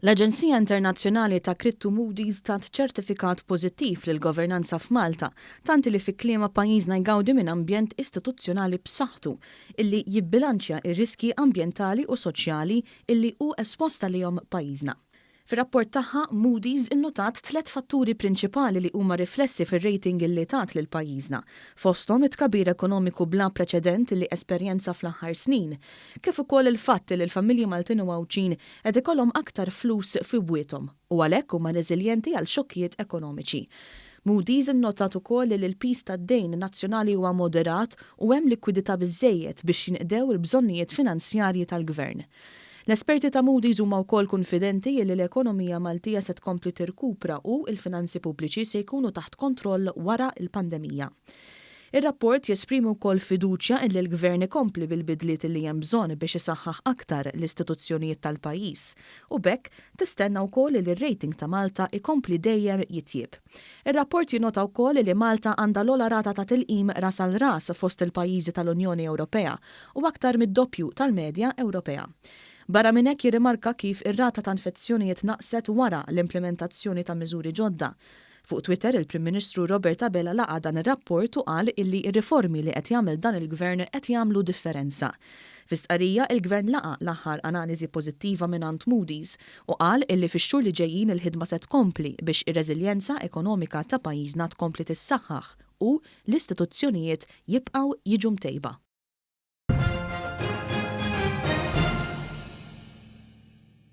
L-Aġenzija Internazzjonali ta' Krittu Moody's tat ċertifikat pożittiv lill-governanza f'Malta, tant li fi kliemha pajjiżna jgawdi minn ambjent istituzzjonali b'saħħtu illi jibbilanċja r-riskji ambjentali u soċjali illi hu espost għalihom pajjiżna. Fir-rapport tagħha, Moody's innotat tlett fatturi prinċipali li huma riflessi fir-rating illi tat lil pajjiżna, fosthom it-tkabbir ekonomiku bla preċedent illi esperjenza fl-aħħar snin, kif ukoll il-fatt li l-familji Maltin u Għawdxin qed ikollhom aktar flus fi bwiethom u għalhekk huma reżiljenti għal xokkijiet ekonomiċi. Moody's innotat ukoll li l-piż tad-dejn nazzjonali huwa moderat u hemm likwidità biżżejjed biex jinqdew il-bżonnijiet finanzjarji tal-Gvern. L-esperti ta' Moody's huma wkoll kunfidenti li l-ekonomija Maltija se tkompli tirkupra u l-finanzi pubbliċi se jkunu taħt kontroll wara l-pandemija. Ir-rapport jesprimi wkoll fiduċja illi l-Gvern ikompli bil-bidliet li hemm bżonn biex isaħħaħ aktar l-istituzzjonijiet tal-pajjiż u b'hekk tistenna wkoll li r-rating ta' Malta ikompli dejjem jitjieb. Ir-rapport jinnota wkoll li Malta għandha l-ogħla rata ta' tilqim ras għal ras fost il-pajjiżi tal-Unjoni Ewropea u aktar mid-doppju tal-medja Ewropea. Barra minn hekk jirrimarka kif ir-rata ta' infezzjonijiet naqset wara l-implimentazzjoni ta' miżuri ġodda. Fuq Twitter, il-Prim Ministru Robert Abela laqa' dan ir-rapport u qal illi r-riformi li qed jagħmel dan il-Gvern qed jagħmlu differenza. Fi stqarrija, il-Gvern laqa' l-aħħar analiżi pożittiva mingħand Moody's u qal illi fix-xhur li ġejjin il-ħidma se tkompli biex ir-reżiljenza ekonomika ta' pajjiżna tkompli tissaħħaħ u l-istituzzjonijiet jibqgħu jiġu mtejba.